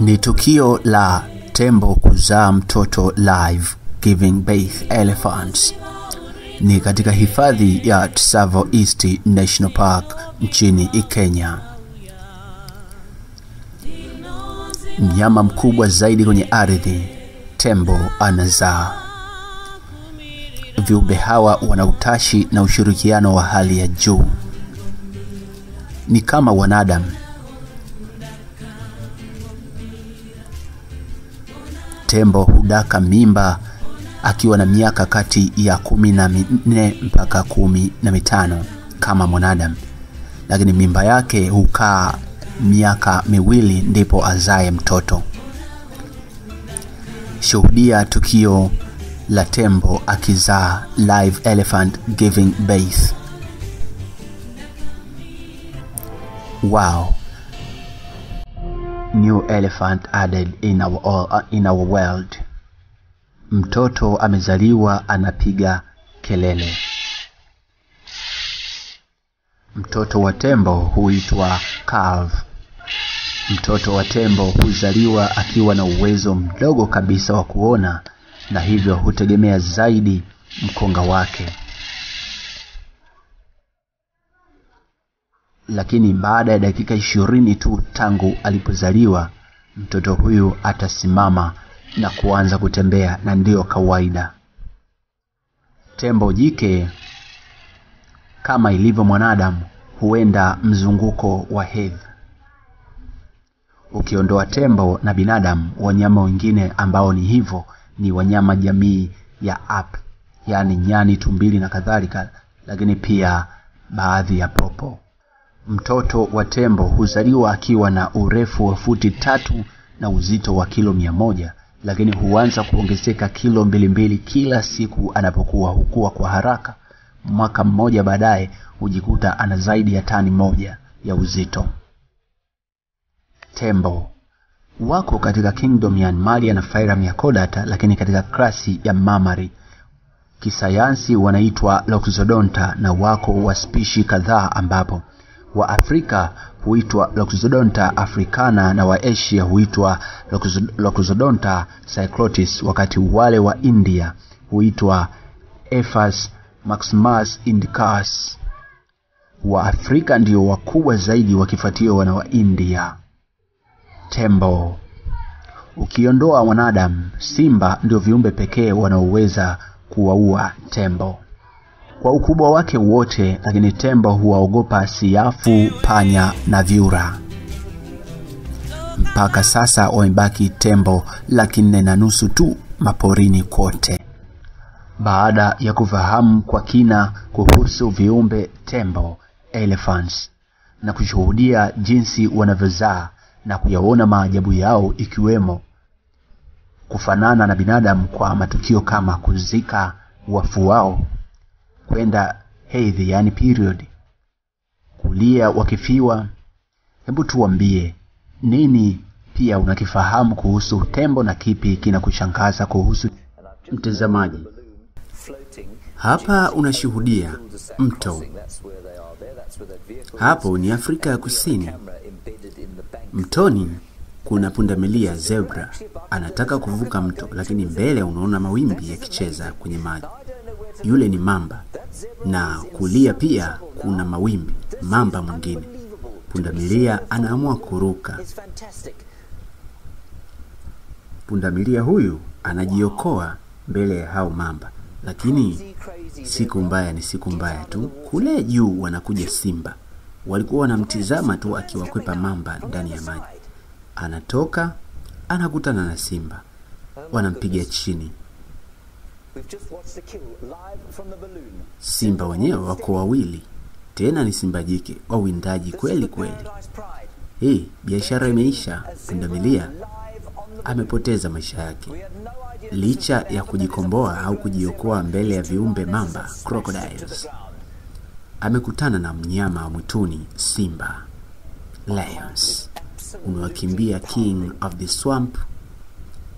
Ni tukio la tembo kuzaa mtoto live, giving birth elephants. Ni katika hifadhi ya Tsavo East National Park nchini Kenya. Mnyama mkubwa zaidi kwenye ardhi, tembo anazaa. Viumbe hawa wana utashi na ushirikiano wa hali ya juu. Ni kama wanadamu. Tembo hudaka mimba akiwa na miaka kati ya 14 mpaka 15 kama mwanadamu, lakini mimba yake hukaa miaka 2 ndipo azae mtoto. Shuhudia tukio la tembo akizaa, live elephant giving birth. Wow. New elephant added in our world. Mtoto amezaliwa anapiga kelele. Mtoto wa tembo huitwa calf. Mtoto wa tembo huzaliwa akiwa na uwezo mdogo kabisa wa kuona, na hivyo hutegemea zaidi mkonga wake. Lakini baada ya dakika 20 tu tangu alipozaliwa, mtoto huyu atasimama na kuanza kutembea, na ndiyo kawaida. Tembo jike, kama ilivyo mwanadamu, huenda mzunguko wa hedhi. Ukiondoa tembo na binadamu, wanyama wengine ambao ni hivyo ni wanyama jamii ya ape, yani nyani, tumbili na kadhalika, lakini pia baadhi ya popo. Mtoto wa tembo huzaliwa akiwa na urefu wa futi 3 na uzito wa kilo 100, lakini huanza kuongezeka kilo 2 kila siku anapokuwa, hukua kwa haraka. Mwaka mmoja baadaye hujikuta ana zaidi ya tani 1 ya uzito. Tembo wako katika kingdom ya Animalia na phylum ya Chordata, lakini katika klasi ya Mammali. Kisayansi wanaitwa Loxodonta na wako wa spishi kadhaa, ambapo wa Afrika huitwa Loxodonta africana na wa Asia huitwa Loxodonta cyclotis, wakati wale wa India huitwa Ephas maximus indicus. Wa Afrika ndio wakubwa zaidi, wakifuatiwa na wa India. Tembo, ukiondoa wanadamu, simba ndio viumbe pekee wanaoweza kuwaua tembo kwa ukubwa wake wote, lakini tembo huwaogopa siafu, panya na vyura. Mpaka sasa wamebaki tembo 450,000 tu maporini kote. Baada ya kufahamu kwa kina kuhusu viumbe tembo, elephants, na kushuhudia jinsi wanavyozaa na kuyaona maajabu yao, ikiwemo kufanana na binadamu kwa matukio kama kuzika wafu wao, kwenda hedhi yani period, kulia wakifiwa, hebu tuambie nini pia unakifahamu kuhusu tembo na kipi kinakushangaza kuhusu mtazamaji? Hapa unashuhudia mto. Hapo ni Afrika ya Kusini. Mtoni kuna pundamilia zebra anataka kuvuka mto, lakini mbele unaona mawimbi yakicheza kwenye maji. Yule ni mamba, na kulia pia kuna mawimbi, mamba mwingine. Pundamilia anaamua kuruka. Pundamilia huyu anajiokoa mbele ya hao mamba, lakini siku mbaya ni siku mbaya tu. Kule juu wanakuja simba. Walikuwa wanamtizama tu akiwakwepa mamba ndani ya maji. Anatoka, anakutana na simba, wanampiga chini. Simba wenyewe wako wawili, tena ni simba jike, wawindaji kweli kweli. Hii biashara imeisha. Pundamilia amepoteza maisha yake licha ya kujikomboa au kujiokoa mbele ya viumbe mamba, crocodiles. Amekutana na mnyama wa mwituni simba, lions. Unawakimbia king of the swamp,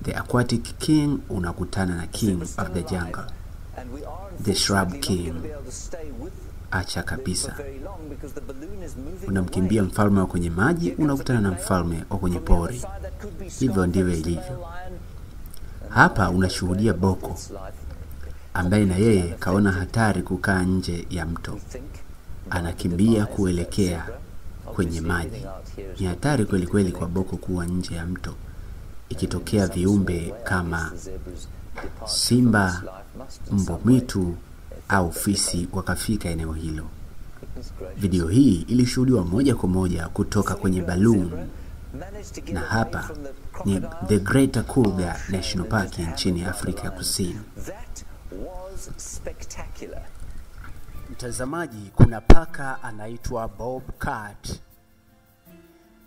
the aquatic king, unakutana na king of the jungle, the shrub king. Acha kabisa. Unamkimbia mfalme wa kwenye maji, unakutana na mfalme wa kwenye pori. Hivyo ndivyo ilivyo. Hapa unashuhudia boko ambaye na yeye kaona hatari kukaa nje ya mto, anakimbia kuelekea kwenye maji. Ni hatari kweli kweli kwa boko kuwa nje ya mto, ikitokea viumbe kama simba, mbwa mwitu au fisi wakafika eneo hilo. Video hii ilishuhudiwa moja kwa moja kutoka kwenye balloon, na hapa ni The Greater Kruger National Park nchini Afrika ya Kusini. Mtazamaji, kuna paka anaitwa Bobcat.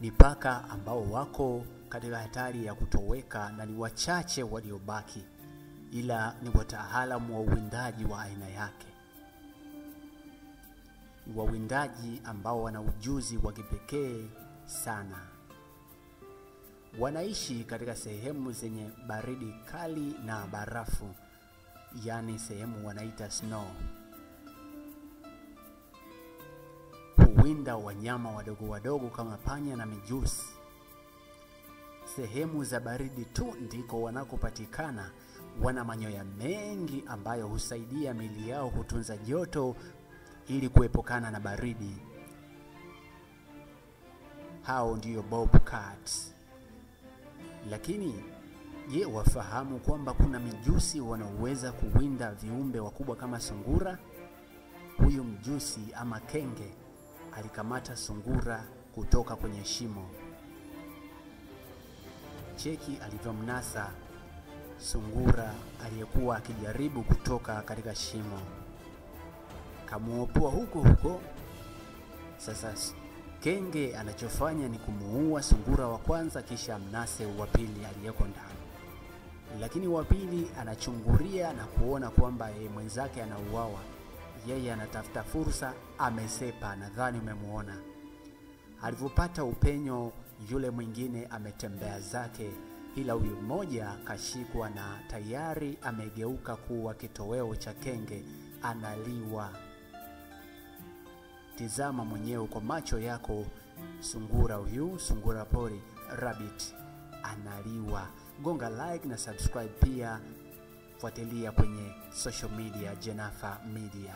Ni paka ambao wako katika hatari ya kutoweka na ni wachache waliobaki, ila ni wataalamu wa uwindaji wa aina yake. Ni wawindaji ambao wana ujuzi wa kipekee sana. Wanaishi katika sehemu zenye baridi kali na barafu, yani sehemu wanaita snow. Huwinda wanyama wadogo wadogo kama panya na mijusi. Sehemu za baridi tu ndiko wanakopatikana. Wana manyoya mengi ambayo husaidia miili yao kutunza joto ili kuepukana na baridi. Hao ndiyo bobcats. Lakini je, wafahamu kwamba kuna mijusi wanaoweza kuwinda viumbe wakubwa kama sungura? Huyu mjusi ama kenge alikamata sungura kutoka kwenye shimo. Cheki alivyomnasa sungura aliyekuwa akijaribu kutoka katika shimo. Kamuopoa huko huko. Sasa kenge anachofanya ni kumuua sungura wa kwanza, kisha mnase wa pili aliyeko ndani. Lakini wa pili anachunguria na kuona kwamba mwenzake anauawa. Yeye anatafuta fursa, amesepa. Nadhani umemuona. Alivyopata upenyo, yule mwingine ametembea zake, ila huyu mmoja kashikwa na tayari amegeuka kuwa kitoweo cha kenge, analiwa. Tizama mwenyewe kwa macho yako, sungura huyu, sungura pori, rabbit, analiwa. Gonga like na subscribe, pia fuatilia kwenye social media Jenafa Media.